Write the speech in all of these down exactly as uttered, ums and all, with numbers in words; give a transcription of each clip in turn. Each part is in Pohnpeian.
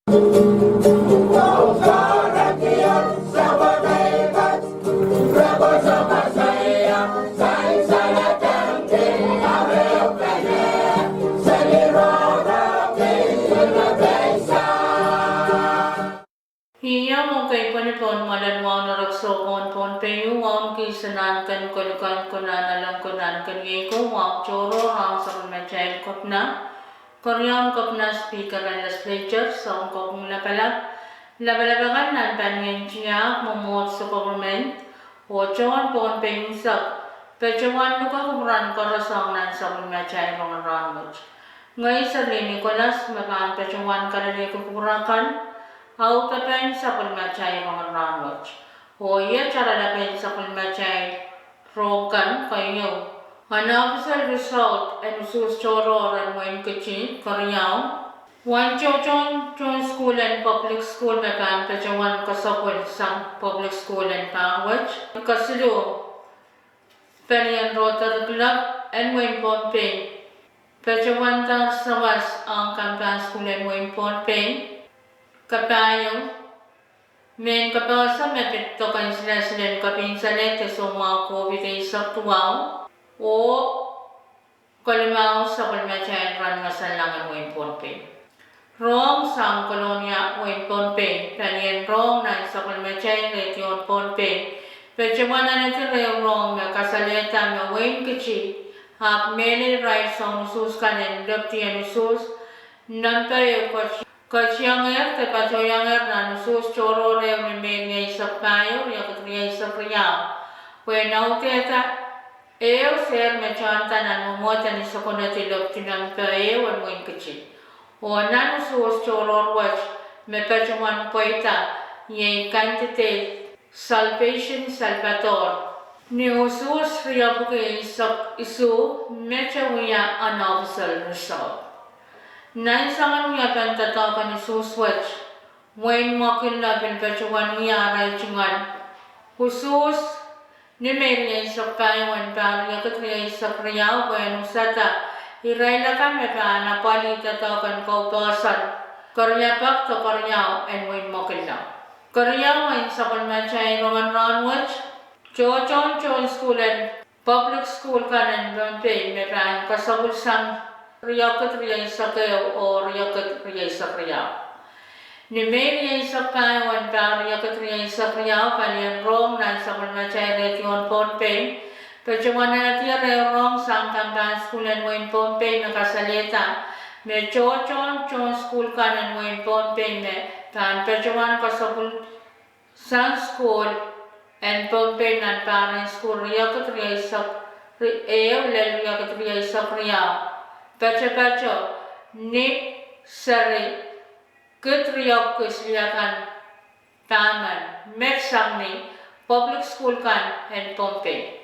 Ih iang ekei pwonipon mwoalen wahu en rek soukohn Pohnpei, wahu en kihs en ahnken kolikan, konehng alang, konehng keniei ko, wahu tohrohr ong sapwellimatail Kepina, keriaun Kepina, Speaker en Legislature, Sounkopwung Lapalap, lapalap akan nan palien tiahk, mwomwohdiso, koperment, oh tohn Pohnpei unsek, patohwan luke kupwuren koaros ong nan sapwellimatail rongen rahnwet. Ngehi Serlin Nicholas me pahn patohwan kalelehki kupwur akan, audepen sapwellimatail rongen rahnwet. Oh iet oaralapen sapwellimatail rohng kan keieu: unofficial result en usuhs tohrohr en Wein Kiti, keriau, uwen tohtohn tohn sukuhl en public school me pahn patohwan kasapwil sang public school en pahr wet; kesiluh, palien Rotary Club en Wein Pohnpei patohwan dahr sawas ong kampahn sukuhl en Wein Pohnpei; kapahieu, mehn kapehse me pid doken silasil en kepin salehde soumwahu COVID eisek duwau; oh kolimau, sapwellimatail rahn ngasanlahng en Wein Pohnpei. Rohng sang Kolonia, Wein Pohnpei, palien rohng nan sapwellimatail redio en Pohnpei, patohwan alehdi ehu rohng me kasalehda me Wein Kiti, ahpw mehlel irail soun usuhs kan en lepidi en usuhs nempe ehu ketiengehr de patohiengehr nan usuhs tohrohr ehu ni Mei rieisek pahieu, riekid rieisek riau, pwehn audehda ehu sehr me tohnda nan mwomwohd en isokonedi lepidi nempe ehu en Wein Kiti. Oh nan usuhs tohrohr wet me patohwan pweida, iei candidate Salvation Salvador, ni usuhs riepwiki eisek isuh, mete wia unofficial result. Nan soangen wiepen doadoahk en usuhs wet, Wein Mwoakillo pil patohwan wia arail tungoal usuhs ni Mei rieisek pahieu en pahr riekid rieisek riau pwehn usada irail akan me pahn apwalih doadoahk en koupohson, keriapak de keriau en Wein Mwoakillo. Keriau, en sapwellimatail rongen rahnwet, tohtohn tohn sukuhl en public sukuhl kan en Pohnpei me pahn kasapwil sang riekid rieisek ehu oh riekid rieisek riau. Ni Mei rieisek pahieu en pahr riekid rieisek riau, palien rohng nan sapwellimatail redio en Pohnpei patohwan alehdi ehu rohng sang kampahn sukuhl en Wein Pohnpei me kasalehda me tohtohn tohn sukuhl kan en Wein Pohnpei me pahn patohwan kasapwil sang sukuhl en Pohnpei nan pahr en sukuhl riekid rieisek ehu lel riekid rieisek riau patopato ni seri kid riepwiki silihakan pahmen, met sang ni public sukuhl kan en Pohnpei.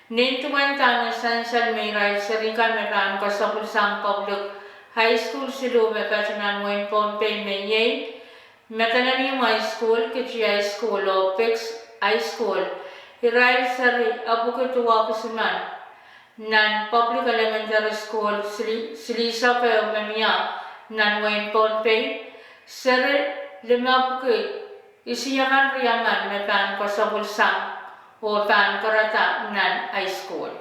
Nin duwen dahme sansal me irail seri kan me pahn kasapwil sang public high school siluh me patohwan nan Wein Pohnpei me iei Madolenihmw High School, Kiti High School oh Biggs High School, irail seri epwiki duwakisimen nan public elementary sukuhl silihsek ehu me mie nan Wein Pohnpei, seri limepwiki isihkan riemen me pahn kasapwil sang oh pahn karada nan high school.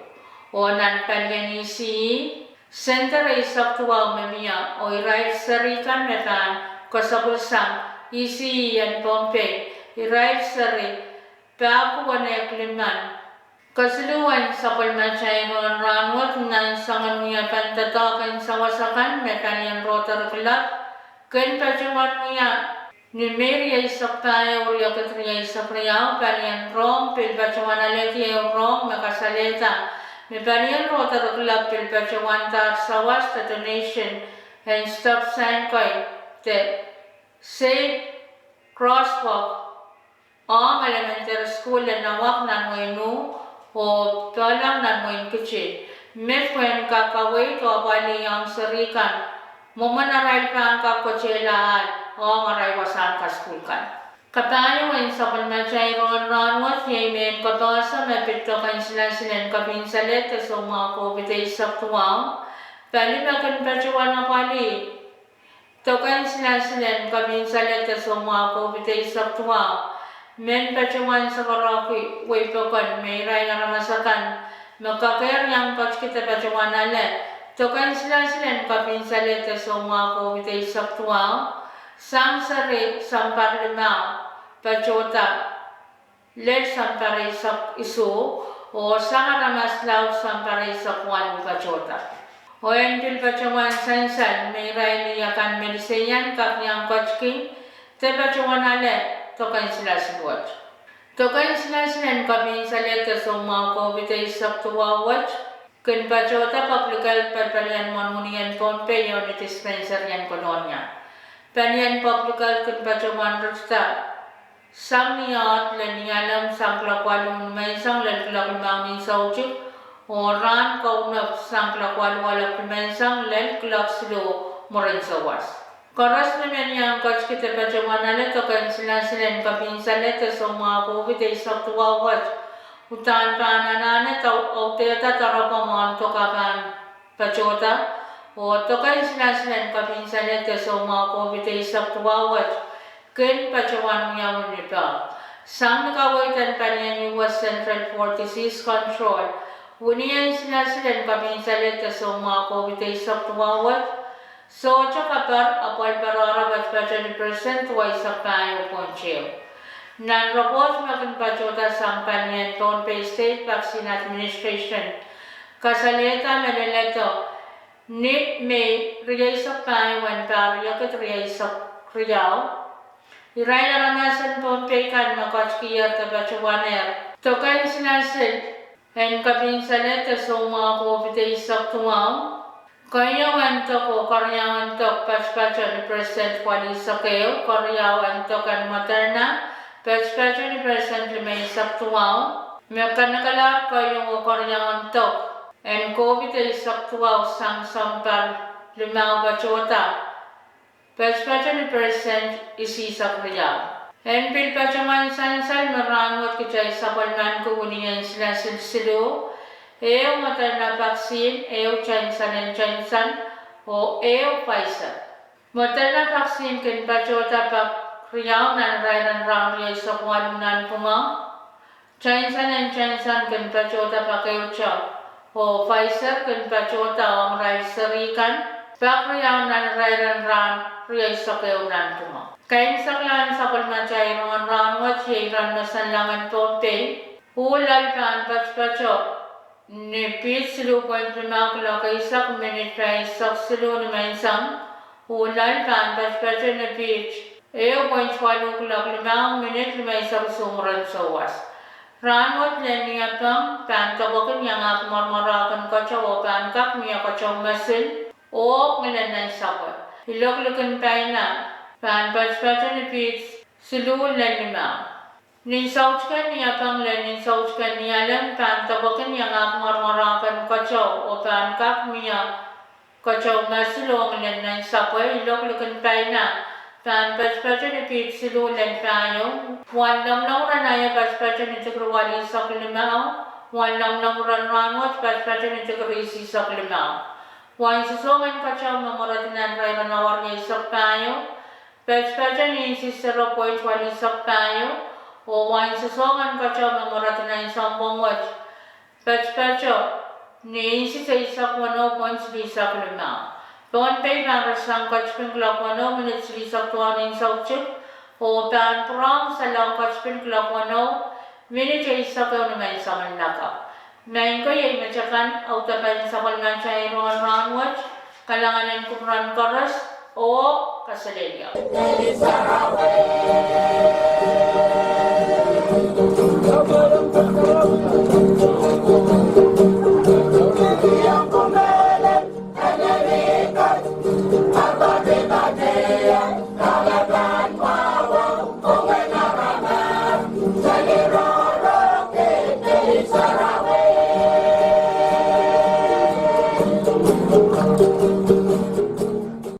Oh nan palien ECE, senter eisek duwau me mie oh irail seri kan me pahn kasapwil sang ECE en Pohnpei, irail seri pahpwiki wenehk limen. Kesiluhwen sapwellimatail rongen rahnwet, nan soangen wiepen doadoahk en sawas akan me palien Rotary Club kin patohwan wia ni Mei rieisek pahieu riekid rieisek riau, palien rohng pil patohwan alehdi ehu rohng me kasalehda me palien Rotary Club pil patohwan dahr sawas de donation en stop sign kei de save crosswalk ong elementary sukuhl en Awak nan Wein U oh Pohlong nan Wein Kiti, met pwehn kak kaweid oh apwalih ong seri kan mwomwen arail pahn kak ketehla ahl ong arail wasahn kasukuhl kan. Kapahieu en sapwellimatail rongen rahnwet iei mehn kapehse me pid doken silasil en kepin salehde soumwahu COVID eisek duwau, pali me kin patohwan apwalih Dok en silasil en kapinsalehde soumwahu COVID eisek duwau men patohwan sakaraki wei pokon me irail aramas akan me kakehr iang ketiki de patohwan ale dok en silasil en kapinsalehde soumwahu COVID eisek duwau sang seri sounpar limau patohda lel sounpar eisek isuh, oh sang aramas laud sounpar eisek waluh patohda. Oh en pil patohwan sansal me irail akan meliseian kak iang ketiki de patohwan ale dok en silasil wet. Dok en silasil en kapinsalehde soumwahu COVID eisek duwau wet kin patohda public health pali palien mwohn wenihmw en Pohnpei oh ni dispensary en Kolonia. Palien public health kin patohwan ritida sang ni oahd lel ni alem sang kuloak waluh nimenseng lel kuloak limau ni soutik, oh rahn kaunop sang kuloak waluh alep nimenseng lel kuloak siluh mwurin souwas. Koaros me men iang ketiki de patohwan ale dok en silasil en kapinsalehde soumwahu COVID eisek duwau wet uhdahn pahn anahne audehda doaropwe mwohn dok ah pahn patohda, oh dok en silasil en kapinsalehde soumwahu COVID eisek duwau wet kin patohwan wiawi ni peh. Sang ni kaweid en palien U S Centers for Disease Control, wini en silasil en kapinsalehde soumwahu COVID eisek duwau wet sohte kaper apwal perehre patopato ni percent duweisek pahieu point ehu. Nan report me kin patohda sang palien Pohnpei State Vaccine Administration kasalehda me leledo ni Mei rieisek pahieu en pahr riekid rieisek riau, irail aramas en Pohnpei kan me ketikihier de patohwanehr dok en silasil en kapinsalehde soumwahu COVID eisek duwau, keieu en dok oh keriau en dok patopato ni percent walihsek ehu, keriau en dok en Moderna patopato ni percent limeisek duwau, me kanekelahr keieu oh keriau en dok en COVID eisek duwau sang sounpar limau patohda patopato ni percent isihsek riau. En pil patohwan sansal me rahnwet kitail sapwellimaniki wini en silasil siluh, ehu Moderna vaccine, ehu Johnson and Johnson, oh ehu Pfizer. Moderna vaccine kin patohda pak riau nan irair en rahn rieisek waluh nanpwungara. Johnson and Johnson kin patohda pak ehute, oh Pfizer kin patohda ong irail seri kan pak riau nan irair en rahn rieisek ehu nanpwungara. Keimwseklahn sapwellimatail rongen rahnwet iei iren mwesenlahng en Pohnpei, uh loal pahn patopato ni piht siluh point limau kuloak eisek minit paheisek siluh nimenseng, uh loal pahn patopato ni piht ehu point waluh kuloak limau minit limeisek isuh mwurin souwas. Rahnwet lel Niepeng pahn depwekin iangahki mwaramwarahkin keteu oh pahn kak mie keteu mesil oh ngilen nansapwe. Ilok likin paina pahn patopato ni piht siluh lel limau. Nin soutik en Niepeng lel nin soutik en Nialem pahn depwekin iangahki mwaramwarahkin keteu oh pahn kak mie keteu mesil oh ngilen nansapwe. Ilok likin paina pahn patopato ni piht siluh lel pahieu. Wen lomwlomw ren aio patopato ni tikiri walihsek limau. Wen lomwlomw ren rahnwet patopato ni tikiri isihsek limau. Wen sosohng en keteu me mweredi nan irair en awa rieisek pahieu patopato ni insi zero point walihsek pahieu, oh wen sosohng en keteu me mweredi nan sounpwong wet patopato ni insi eisek weneu point silihsek limau. Pohnpei pahn rasehng ketipin kuloak weneu minit silihsek duwau nin soutik, oh pahn pwurehng salong ketipin kuloak weneu minit eisek ehu nimenseng en lakapw. Maing ko, iei me akan audepen sapwellimatail rongen rahnwet. Kalahngan en kupwuren koaros oh kaselehlie.